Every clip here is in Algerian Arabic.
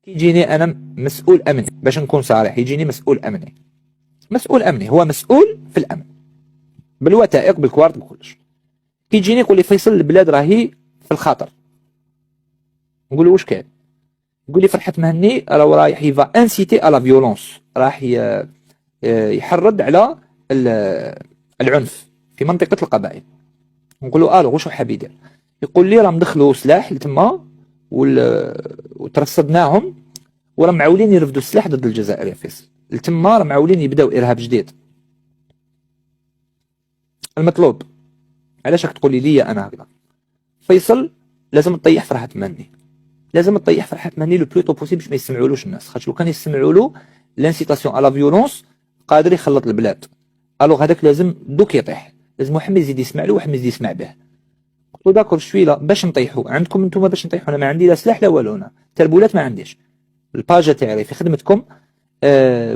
يجيني انا مسؤول امني، باش نكون صريح، يجيني مسؤول امني، مسؤول امني هو مسؤول في الامن بالوثائق بالكوارت بكلش. كيجيني يقول لي فيصل البلاد راهي في الخطر. نقول له واش كاين؟ يقول لي فرحات مهني راهو رايح il va inciter à la violence، راح يحرض على العنف في منطقة القبائل. نقول له الو واش حاب يدير؟ يقول لي راهم دخلوا سلاح لتما وترصدناهم وراهم معولين يرفدوا السلاح ضد الجزائر يا فيصل. لتما راهم معولين يبداو ارهاب جديد. المطلوب علاش راك تقول لي ليا انا هكذا؟ فيصل لازم تطيح فرحات مهني، لازم تطيح فرحات مهني le plus tôt possible باش ما يسمعولوش الناس، خاطر لو كان يسمعوا له l'incitation à la violence قادر يخلط البلاد. alors هذاك لازم دوك يطيح، لازم واحد ما يزيد يسمع له، واحد ما يزيد يسمع به. قلت له d'accord شوي لا باش نطيحوا عندكم انتم باش نطيحوا، انا ما عندي لا سلاح لا والو، انا تربولات ما عنديش، ال page تاعي في خدمتكم،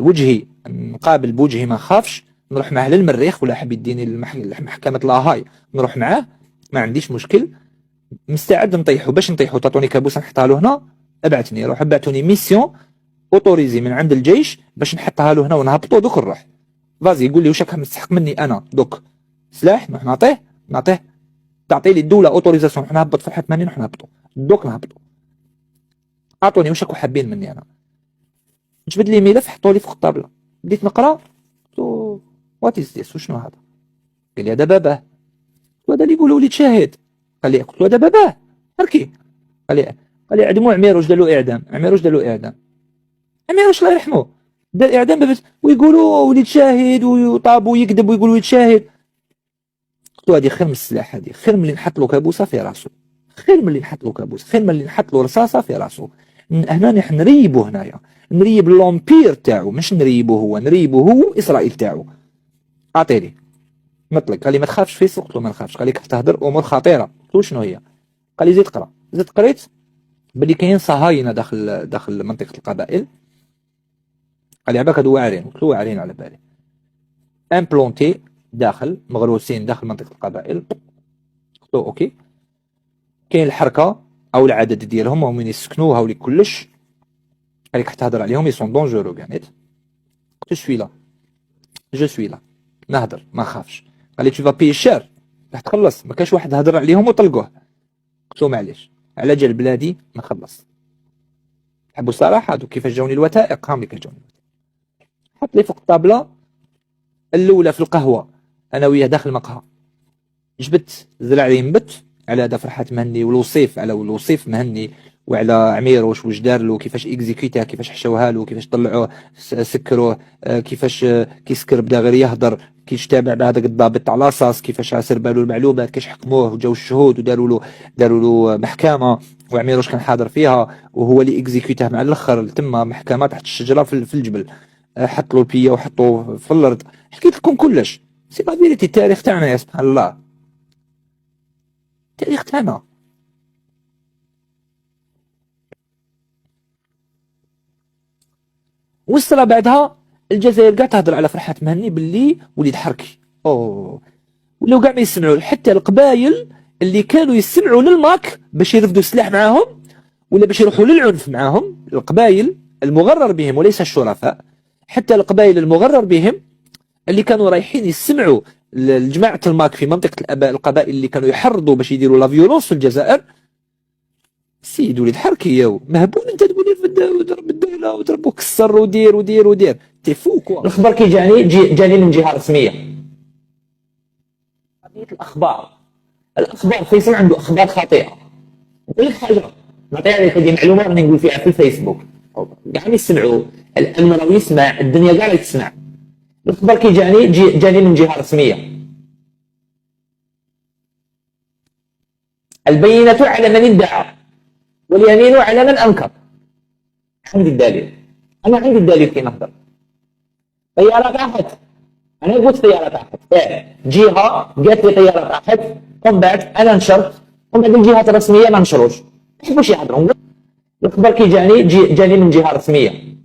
وجهي نقابل بوجهي ما نخافش، نروح معاه للمريخ ولا حاب يديني لمحكمة لاهاي نروح معاه، ما عنديش مشكل، مستعد نطيحو. باش نطيحو تعطوني كابوس نحطها له هنا، ابعثني، روح ابعثوني mission autorisée من عند الجيش باش نحطها له هنا ونهبطو دوك نروح. vas-y يقول لي واش راك مستحق مني انا دوك؟ سلاح نروح نعطيه، نعطيه، تعطي لي الدولة autorisation نروح نهبط فرحات مهني، نروح نهبطو دوك نهبطو، اعطوني واش راكم حابين مني انا. جبد لي ملف حطوا لي فوق الطابله، بديت نقرا، قلت what is this، وشنو هذا؟ قال لي هذا باباه، وهذا اللي يقولوا وليد شاهد. قال لي، قلت له هذا باباه حركي. قال لي عدموا عميروش دار له اعدام، عميروش دار له اعدام، عميروش الله يرحمه دار اعدام بابا، ويقولوا وليد شاهد وطابو يكذب ويقولوا وليد شاهد. قلت له هذه خير من السلاح، هذه خير من اللي نحط له كابوسه في راسه، خير من اللي نحط له كابوس، خير من اللي نحط له رصاصة في راسه. هنا نحن نريبو، هنايا نريب l'empire تاعو، مش نريبو هو، نريبو هو اسرائيل تاعو. اعطيني مطلق. قال لي ما تخافش فيصل؟ قلت له ما نخافش. قال لي تهدر امور خطيرة. قلت له شنو هي؟ قال لي زيد قرا. زيد قريت بلي كاين صهاينة داخل منطقة القبائل. قال لي عباك هادو واعرين؟ قلت له واعرين على بالي، implantés داخل، مغروسين داخل منطقة القبائل. قلت له OK، كاين الحركة او العدد ديالهم وين يسكنوا هاولي كلش. قال لك تهضر عليهم ils sont dangereux. كانت قلت je suis là، je suis là، نهضر ما نخافش. قال لي tu vas payer cher، راح تخلص، ما كاش واحد هضر عليهم وطلقوه. قلت له معليش، على جال بلادي نخلص. تحبوا الصراحة؟ دوك كيفاش جاوني الوثائق، هاهم كيفاش جاوني الوثائق. حط لي فوق الطابله الاولى في القهوه، انا وياه داخل المقهى، جبت زرع لي نبت على هذا فرحات مهني والوصيف، على الوصيف مهني وعلى عميروش واش دار له، كيفاش exécuta، كيفاش حشوها له، كيفاش طلعوه سكروه، كيفاش كيسكر بدا غير يهضر، كيفاش تابع بهذاك الضابط تاع la SAS، كيفاش سربالو المعلومات، كيفاش حكموه وجاو الشهود وداروا له محكمة وعميروش كان حاضر فيها وهو اللي exécuta مع الاخر تما محكمة تحت الشجرة في الجبل، حط له البيا وحطوه في الارض. حكيت لكم كلش، c'est la vérité، التاريخ تاعنا يا سبحان الله، التاريخ تاعنا. وصل بعدها الجزائر كاع تهضر على فرحات مهني باللي وليد حركي، اوه ولاو كاع ما يسمعوا، حتى القبايل اللي كانوا يسمعوا للماك باش يرفدوا السلاح معاهم ولا باش يروحوا للعنف معاهم، القبايل المغرر بهم وليس الشرفاء، حتى القبائل المغرر بهم اللي كانوا رايحين يسمعوا لجماعة الماك في منطقة القبائل اللي كانوا يحرضوا باش يديروا la violence في الجزائر. سيد وليد حركي ياو مهبول، انت تقول لي وضرب الدولة وضرب وكسر ودير ودير ودير، t'es fou quoi. الخبر كي جاني جاني من جهة رسمية. قضية الأخبار، الأخبار فيصل عنده أخبار خاطئة. نقول لك حاجة، نعطيها لك هذه معلومة راني نقول فيها في الفيسبوك، كاع يسمعوا، الأمن راه يسمع، الدنيا كاع تسمع. الخبر كي جاني جاني من جهة رسمية. البينة على من ادعى واليمين على من أنكر. عندي الدليل، أنا عندي الدليل كي نهضر. طيارة طاحت، أنا قلت طيارة طاحت، إيه جهة قالت لي طيارة طاحت، ومن بعد أنا نشرت، ومن بعد الجهات الرسمية ما نشروش، ما يحبوش يهضروا. الخبر كي جاني جاني من جهة رسمية.